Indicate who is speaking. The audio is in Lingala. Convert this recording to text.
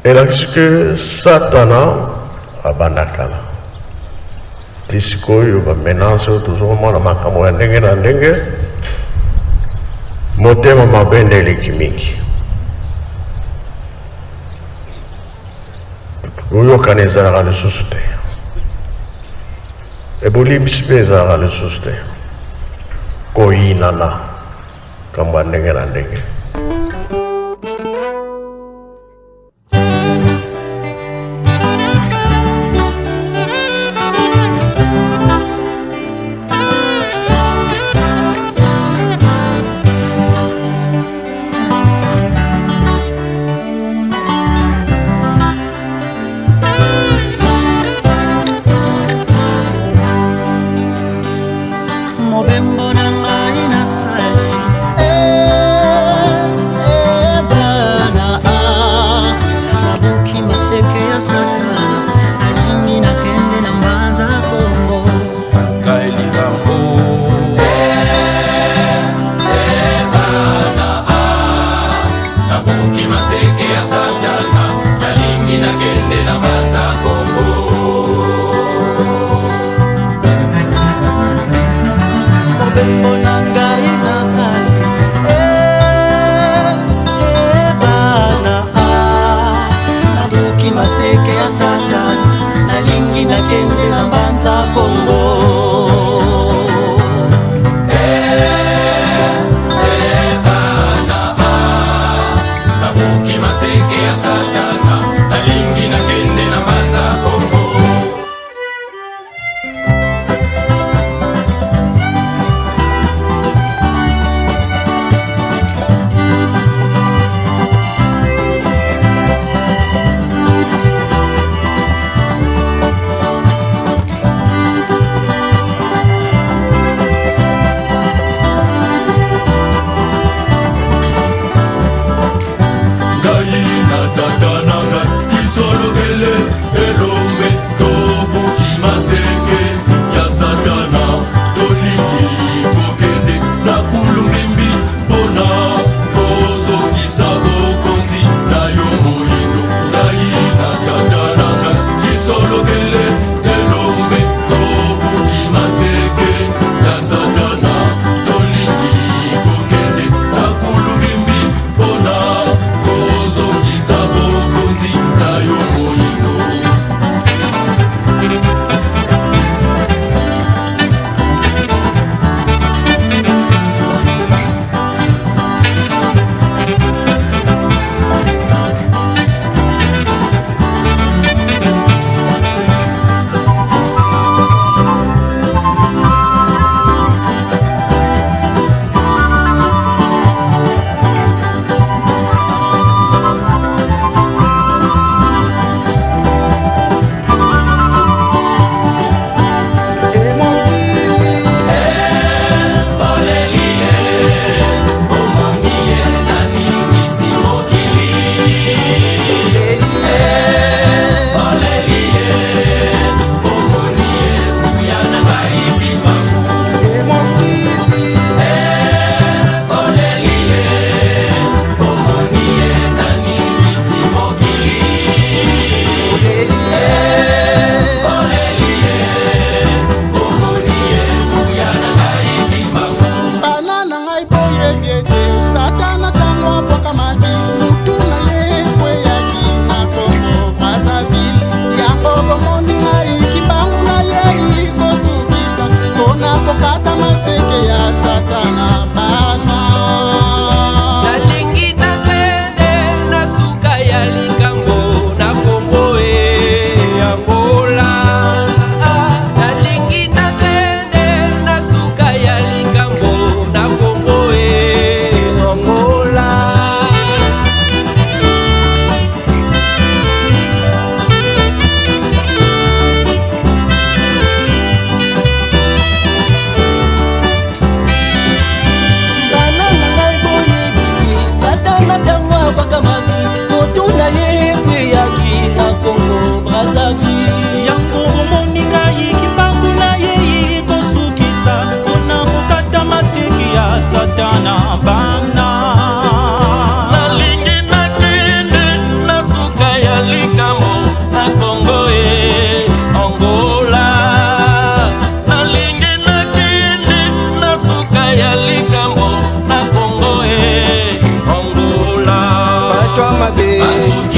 Speaker 1: Elakisi ke Satana abanda kala ti sikoyo, ba menaces oyo tozokomona, makambo ya ndenge na ndenge, motema mabe nde eleki mingi, koyokana ezalaka lisusu te, ebolimbisi mpe ezalaka lisusu te, koyinana, makambo ya ndenge na ndenge.
Speaker 2: Mobembo na ngai nasali eh, bana a nabuki maseke ya Satana, nalingi nakende na Mbanza Kongo.
Speaker 3: Likambo. Nabuki maseke ya Satana, nalingi nakende na Mbanza Kongo.
Speaker 2: Mobembo na ngai nasali eh, eh, bana a nabuki maseke ya Satana, nalingi nakende na Mbanza Kongo.
Speaker 3: Nabuki maseke ya Satana, nalingi nakende na Mbanza Kongo. Ngai na tata na ngai Kisolokele Elombe tobuki maseke ya Satana, tolingi kokende na Kulungimbi mpona kozongisa bokonzi na yo moyindo. Ngai na tata na ngai Kisolokele Elombe tobuki maseke ya Satana, tolingi kokende na Kulungimbi mpona kozongisa bokonzi na yo moyindo. Naningisi mokili, oleli ye, omoni ye, nguya na ngai Kimbangu. Oleli ye, omoni ye, naningisi mokili, oleli ye, omoni ye, nguya na ngai Kimbangu.
Speaker 4: Bana na ngai, boyebi ete Satana ntango abwakamaki, mutu na ye ekweyaki na Kongo Brazzaville. Yango bomoni ngai Kimbangu na yei kosukisa mpona kokata maseke ya Satana, bana.
Speaker 5: Nalingi nakende na suka ya likambo na Kombo e Angola. Ah, nalingi nakende na suka ya likambo na Kombo e Angola.
Speaker 2: Bana na ngai, boyebi te Satana ntango abwakamaki, motu na ye ekweyaki na Kongo Brazzaville.
Speaker 6: Yango omoni ngai Kimbangu na yei kosukisa mpona kokata maseki ya Satana, bana.
Speaker 3: Nalingi nakende na suka ya
Speaker 5: mabe.